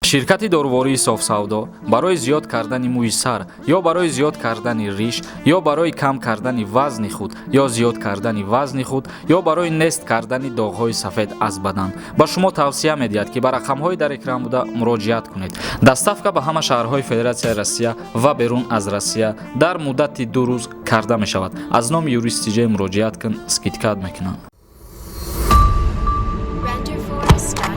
Ширкати дорувории Софсавдо барои зиёд кардани мӯи сар ё барои зиёд кардани риш ё барои кам кардани вазни худ ё зиёд кардани вазни худ ё барои нест кардани доғҳои сафед аз бадан ба шумо тавсия медиҳад, ки ба рақамҳои дар экран буда муроҷиат кунед. Доставка ба ҳама шаҳрҳои Федератсияи Россия ва берун аз Россия дар муддати 2 рӯз карда мешавад. Аз номи Юрист Тиҷей муроҷиат кун, скидка мекунанд. Renderforest.com.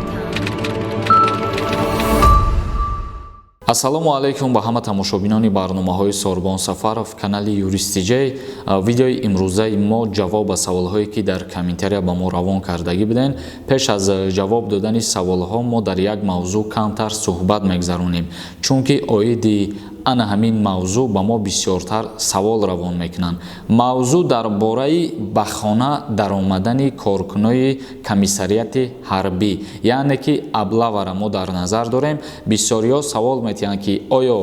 Ассалому алайкум ба ҳама тамошобинони барномаҳои Сорбон Сафаров, канали Юрист Тиҷей. Видеои имрӯзаи мо ҷавоб ба саволҳое, ки дар комментария ба мо равон кардагӣ буден. Пеш аз ҷавоб додани саволҳо мо дар як мавзӯъ камтар суҳбат мегзаронем, чунки оиди ана ҳамин мавзӯъ ба мо бисёртар савол равон мекунанд. Мавзӯъ дар бораи ба хона даромадани коркунои комиссариати ҳарбӣ, яъне ки облавара мо дар назар дорем. Бисёриҳо савол метиҳанд, ки оё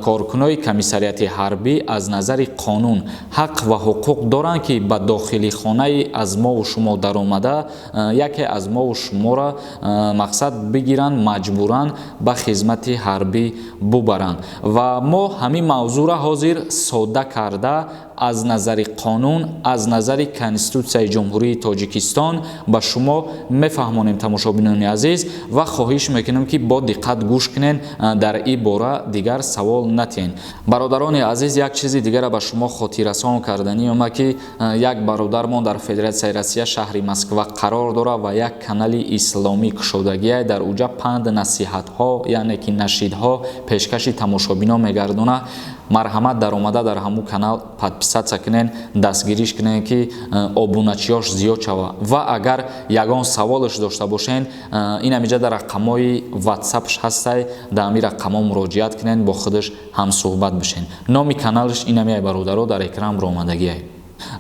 коркунои комиссариати ҳарбӣ аз назари қонун ҳақ ва ҳуқуқ доранд, ки ба дохили хонаи аз мову шумо даромада, яке аз мову шуморо мақсад бигиранд, маҷбуран ба хизмати ҳарбӣ бубаранд. Ва мо ҳамин мавзӯъро ҳозир содда карда аз назари қонун, аз назари Конститутсияи Ҷумҳурии Тоҷикистон ба шумо мефаҳмонем, тамошобинони азиз, ва хоҳиш мекунем, ки бо диққат гӯш кунен, дар ин бора дигар савол натиҳен. Бародарони азиз, як чизи дигара ба шумо хотиррасон карданӣ омад, ки як бародармон дар Федератсияи Россия, шаҳри Москва қарор дорад ва як канали исломӣ кушодагие. Дар уҷа панд насиҳатҳо, яъне ки нашидҳо пешкаши тамошобинон мегардонад. Марҳамат, даромада дар ҳамун канал подписаться кунен, дастгириш кунен, ки обуначиёш зиёд шавад. Ва агар ягон саволаш дошта бошен, ин ҳамиҷа дар рақамҳои ватсапш ҳастай, дар ҳамин рақамҳо муроҷиат кунен, бо худаш ҳамсӯҳбат бишен. Номи каналаш ин ҳамияй, бародаро, дар экран ромадагиай.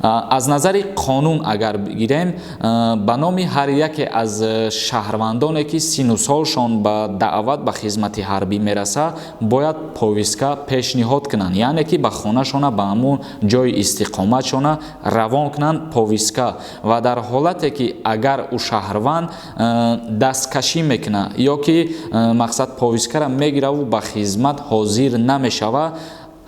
Аз назари қонун агар бигирем, ба номи ҳар яке аз шаҳрвандоне, ки сину солшон ба даъват ба хизмати ҳарбӣ мерасад, бояд повестка пешниҳод кунанд, яъне ки ба хонашона, ба ҳамун ҷои истиқоматшона равон кунанд повестка. Ва дар ҳолате ки агар ӯ шаҳрванд дасткашӣ мекунад ё ки мақсад повесткара мегираву ба хизмат ҳозир намешавад,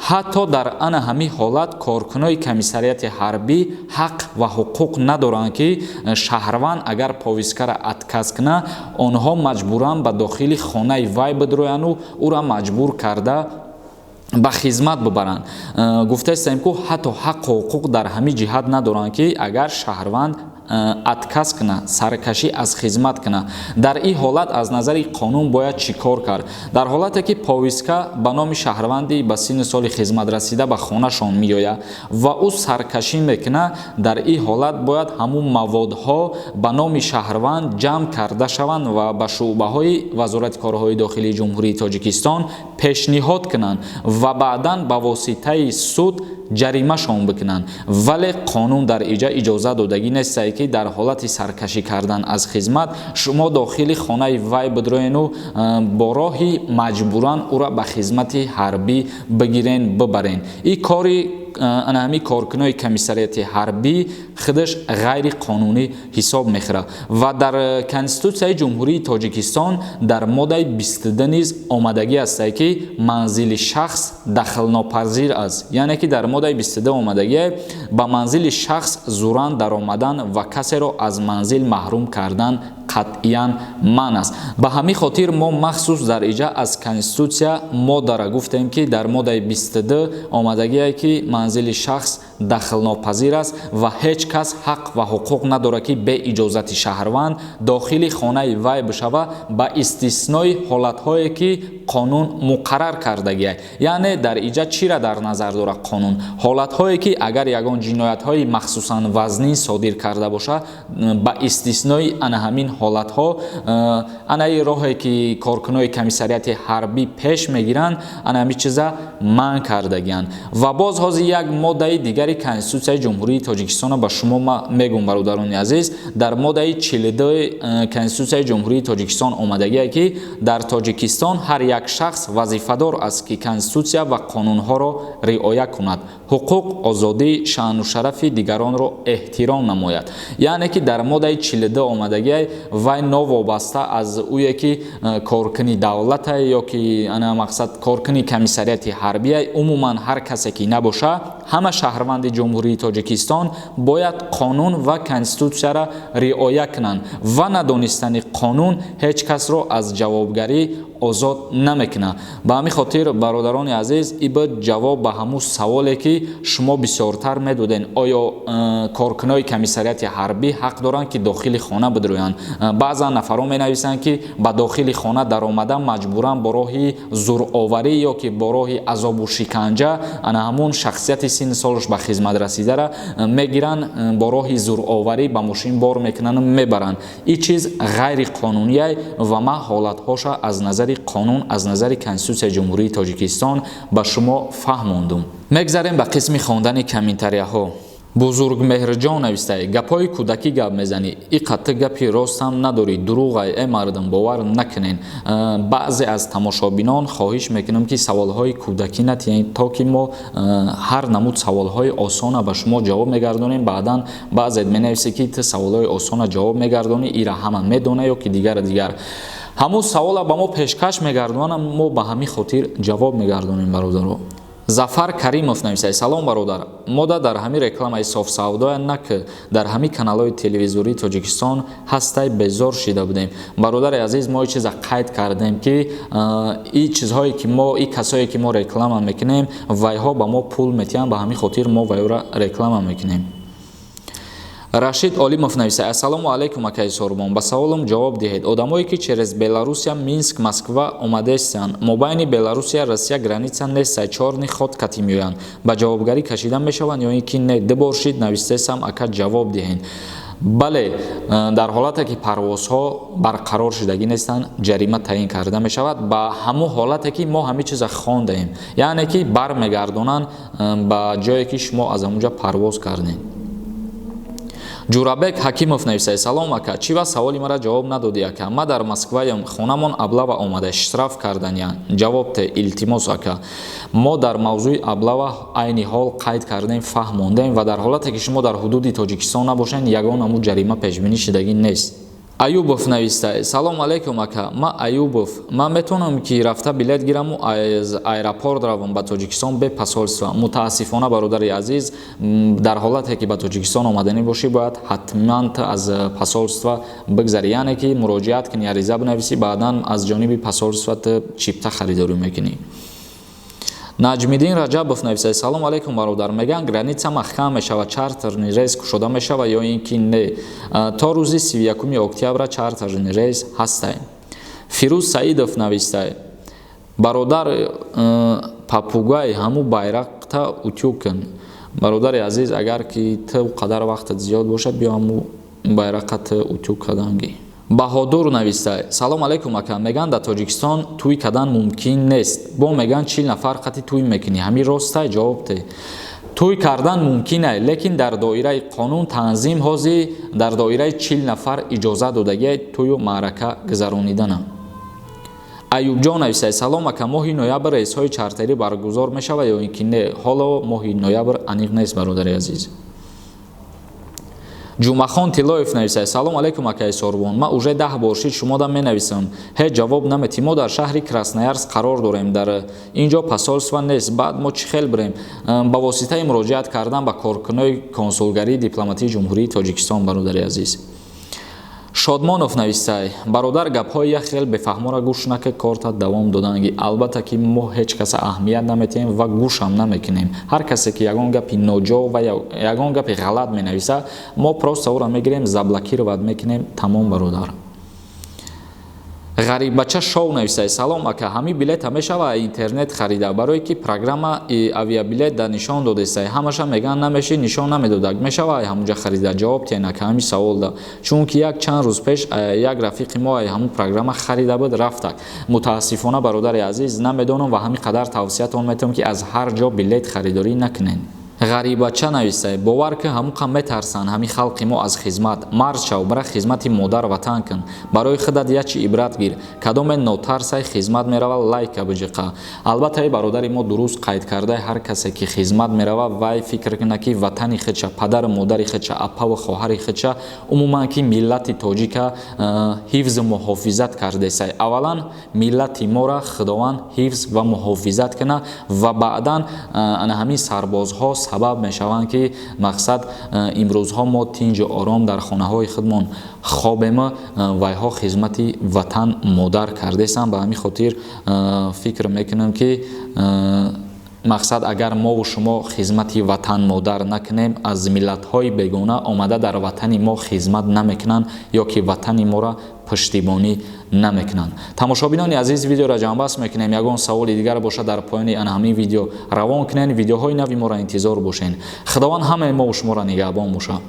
ҳатто дар ана ҳамин ҳолат коркунои комиссариати ҳарбӣ ҳақ ва ҳуқуқ надоранд, ки шаҳрванд агар повесткара отказ кунад, онҳо маҷбуран ба дохили хонаи вай бидрояну ӯра маҷбур карда ба хизмат бибаранд. Гуфтаистем, ку ҳатто ҳаққу ҳуқуқ дар ҳамин ҷиҳат надоранд, ки агар шаҳрванд отказ кунад, саркашӣ аз хизмат кунад. Дар ин ҳолат аз назари қонун бояд чӣ кор кард? Дар ҳолате ки повестка ба номи шаҳрванди ба синни соли хизмат расида ба хонашон меояд ва ӯ саркашӣ мекунад, дар ин ҳолат бояд ҳамун маводҳо ба номи шаҳрванд ҷамъ карда шаванд ва ба шӯъбаҳои Вазорати корҳои дохилии Ҷумҳурии Тоҷикистон пешниҳод кунанд ва баъдан ба воситаи суд ҷаримашон бикунанд. Вале қонун дар иҷа иҷоза додагӣ нестае, ки дар ҳолати саркашӣ кардан аз хизмат шумо дохили хонаи вай бидроену бо роҳи маҷбуран ӯра ба хизмати ҳарбӣ бигирен, бибарен. Ин кори ана ҳамин коркунои комиссариати ҳарбӣ худаш ғайриқонунӣ ҳисоб мехӯрад. Ва дар Конститутсияи Ҷумҳурии Тоҷикистон дар моддаи 22 низ омадагӣ ҳастае, ки манзили шахс дахлнопазир аст, яъне ки дар моддаи 22 омадагие: ба манзили шахс зуран даромадан ва касеро аз манзил маҳрум кардан қатъиян манъ аст. Ба ҳамин хотир мо махсус дар иҷа аз Конститутсия моддара гуфтем, ки дар моддаи 22 омадагие, ки манзили шахс дахлнопазир аст ва ҳеҷ кас ҳақ ва ҳуқуқ надорад, ки бе иҷозати шаҳрванд дохили хонаи вай бишава, ба истиснои ҳолатҳое, ки қонун муқаррар кардагиай. Яъне дар иҷа чира дар назар дорад қонун? Ҳолатҳое, ки агар ягон ҷиноятҳои махсусан вазнин содир карда бошад, ба истиснои ана ҳамин ҳолатҳо, анаи роҳе, ки коркунои комиссариати ҳарбӣ пеш мегиранд, ана ҳамин чиза манъ кардагианд. Ва боз ҳозир як моддаи дигари Дигари Конститутсияи Ҷумҳурии Тоҷикистонро ба шумо ма мегӯм, бародарони азиз. Дар моддаи 42 Конститутсияи Ҷумҳурии Тоҷикистон омадагие, ки дар Тоҷикистон ҳар як шахс вазифадор аст, ки Конститутсия ва қонунҳоро риоя кунад, ҳуқуқ, озодӣ, шаъну шарафи дигаронро эҳтиром намояд. Яъне ки дар моддаи 42 омадагиай, вай новобаста аз ӯе ки коркуни давлата ё ки ана мақсад коркуни комиссариати ҳарбия, умуман ҳар касе ки набоша, ҳама шаҳрванди Ҷумҳурии Тоҷикистон бояд қонун ва Конститутсияро риоя кунанд ва надонистани қонун ҳеҷ касро аз ҷавобгарӣ озод намекунад. Ба ҳамин хотир, бародарони азиз, и буд ҷавоб ба ҳамун саволе, ки шумо бисёртар медоден: оё коркунои комиссариати ҳарбӣ ҳақ доранд, ки дохили хона бидурӯянд? Баъзан нафарон менависанд, ки ба дохили хона даромада маҷбуран бо роҳи зӯроварӣ ё ки бо роҳи азобу шиканҷа ана ҳамун шахсияти синни солаш ба хизмат расидара мегиранд, бо роҳи зӯроварӣ ба мошин бор мекунанду мебаранд. Ин чиз ғайриқонунияй ва ман ҳолатҳоша аз назари қонун, аз назари Конститутсияи Ҷумҳурии Тоҷикистон ба шумо фаҳмондум. Мегзарем ба қисми хондани комментарияҳо. Бузургмеҳрҷон навистае: гапҳои кӯдакӣ гап мезанӣ, и қатти гапи ростам надорӣ, дурӯғай, э мардум, бовар накунен. Баъзе аз тамошобинон хоҳиш мекунам, ки саволҳои кӯдакӣ натиҳед, то ки мо ҳар намуд саволҳои осона ба шумо ҷавоб мегардонем. Баъдан баъзет менависед, ки ту саволҳои осона ҷавоб мегардонӣ, ира ҳама медона ё ки дигар дигар. Ҳамун савола ба мо пешкаш мегардонанд, мо ба ҳамин хотир ҷавоб мегардонем, бародаро. Зафар Каримов нависад: салом, бародар, мода дар ҳамин рекламаи софсавдоя на ки дар ҳамин каналҳои телевизории Тоҷикистон ҳастай, безор шида будем. Бародари азиз, мо и чиза қайд кардем, ки и чизҳое ки мо, и касое ки мо реклама мекунем, вайҳо ба мо пул метиҳанд, ба ҳамин хотир мо вайёра реклама мекунем. Рашид Олимов нависад: ассалому алайкум, акаи Сорбон, ба саволам ҷавоб диҳед. Одамое ки через Беларусия, Минск, Москва омадестанд, мобайни Беларусия, Россия граница нестай, чёрный ход кати меоянд, ба ҷавобгарӣ кашида мешаванд ё ин ки не? Дубор шид навистесам, ака, ҷавоб диҳед. Бале, дар ҳолате ки парвозҳо барқарор шудагӣ нестанд, ҷарима таъин карда мешавад. Ба ҳамун ҳолате ки мо ҳамин чиза хондаем, яъне ки бармегардонанд ба ҷое, ки шумо аз ҳамунҷа парвоз кардем. Ҷурабек Ҳакимов нависад: салом, ака, чӣ ва саволи мара ҷавоб надодӣ? Ака, ма дар Москваям, хонамон облава омада, штраф карданиян, ҷавоб те, илтимос. Ака, мо дар мавзӯи облава айни ҳол қайд кардем, фаҳмондем ва дар ҳолате ки шумо дар ҳудуди Тоҷикистон набошед, ягон намуд ҷарима пешбинӣ шудагӣ нест. Аюбов нависта: салом алейкум, ака, ма Аюбов, ман метавонам ки рафта билет гираму аз аэропорт равам ба Тоҷикистон бе посольство? Мутаассифона, бародари азиз, дар ҳолате ки ба Тоҷикистон омаданӣ бошӣ, бояд ҳатман ту аз посольство бигзарӣ, яъне ки муроҷиат кунӣ, ариза бинависӣ, баъдан аз ҷониби посольство ту чипта харидорӣ мекунӣ. Наҷмиддин Раҷабов нависад: салом алейкум, бародар, мегӯянд, граница маҳкам мешавад, чартерный рейс кушода мешавад ё ин ки не? То рӯзи 31 октябра чартерный рейс ҳастай. Фирӯз Саидов навистай: бародар, попугай ҳаму байрақта утюг кун. Бародари азиз, агар ки ту қадар вақтат зиёд бошад, биё, ҳаму байрақа ту утюг карданги. Баҳодур навистай: салом алейкум, ака, мегӯянд, дар Тоҷикистон тӯй кардан мумкин нест, бо мегӯянд, 40 нафар қати тӯй мекунӣ, ҳамин ростай? Ҷавоб те. Тӯй кардан мумкин, лекин дар доираи қонун, танзим. Ҳозир дар доираи 40 нафар иҷоза додагиай тӯю маърака гузаронидана. Аюбҷон нависай: салом, ака, моҳи ноябр рейсҳои чартерӣ баргузор мешавад ё ин ки не? Ҳоло моҳи ноябр аниқ нест, бародари азиз. Ҷумъахон Тиллоев нависад: салом алейкум, акаи Сорбон, ман уже 10 бор шид шумода менависам, ҳеҷ ҷавоб наметӣ. Мо дар шаҳри Красноярск қарор дорем, дар ин ҷо посольство нест, баъд мо чӣ хел бирем? Ба воситаи муроҷиат кардан ба коркунои консулгарии дипломатии Ҷумҳурии Тоҷикистон, бародари азиз. Шодмонов навистай: бародар, гапҳои як хел бефаҳморо гӯш нака, корта давом доданги. Албатта ки мо ҳеҷ каса аҳамият наметиҳем ва гӯшам намекунем. Ҳар касе ки ягон гапи ноҷо ва ягон гапи ғалат менависа, мо просто ӯро мегирем, заблокировать мекунем, тамом, бародар. Ғариббача Шоу нависай: салом, ака, ҳамин билета мешава интернет харида? Барое ки программа авиабилет да нишон додестай, ҳамаша мегӯянд намеши, нишон намедодак, мешава ҳамунҷа харида? Ҷавоб тиҳен, ака, ҳамин савол да, чунки як чанд рӯз пеш як рафиқи мо ҳамун программа харида буд, рафтак. Мутаассифона, бародари азиз, намедонам ва ҳамин қадар тавсиятон метавонам, ки аз ҳар ҷо билет харидорӣ накунед. Ғарибача навистай: бовар ки, ҳамуқа метарсанд ҳамин халқи мо аз хизмат. Мард шав, бара, хизмати модар ватан кун, барои худат ячи ибрат гир. Кадоме нотарсай, хизмат мерава, лайка биҷиқа. Албатта, и бародари мо дуруст қайд карда. Ҳар касе ки хизмат мерава, вай фикр кунад, ки ватани худша, падару модари худша, апаву хоҳари худша, умуман ки миллати тоҷика ҳифзу муҳофизат кардесай. Аввалан миллати мора Худованд ҳифз ва муҳофизат кунад ва баъдан ана ҳамин сарбозҳо сабаб мешаванд, ки мақсад имрӯзҳо мо тинҷу ором дар хонаҳои худмон хобема. Вайҳо хизмати ватан модар кардесанд. Ба ҳамин хотир фикр мекунам, ки мақсад агар мову шумо хизмати ватан модар накунем, аз миллатҳои бегона омада дар ватани мо хизмат намекунанд ё ки ватани моро пуштибонӣ намекунанд. Тамошобинони азиз, видеоро ҷамъбаст мекунем. Ягон саволи дигар бошад, дар поёни ана ҳамин видео равон кунед. Видеоҳои нави моро интизор бошед. Худованд ҳамаи мову шуморо нигаҳбон бошад.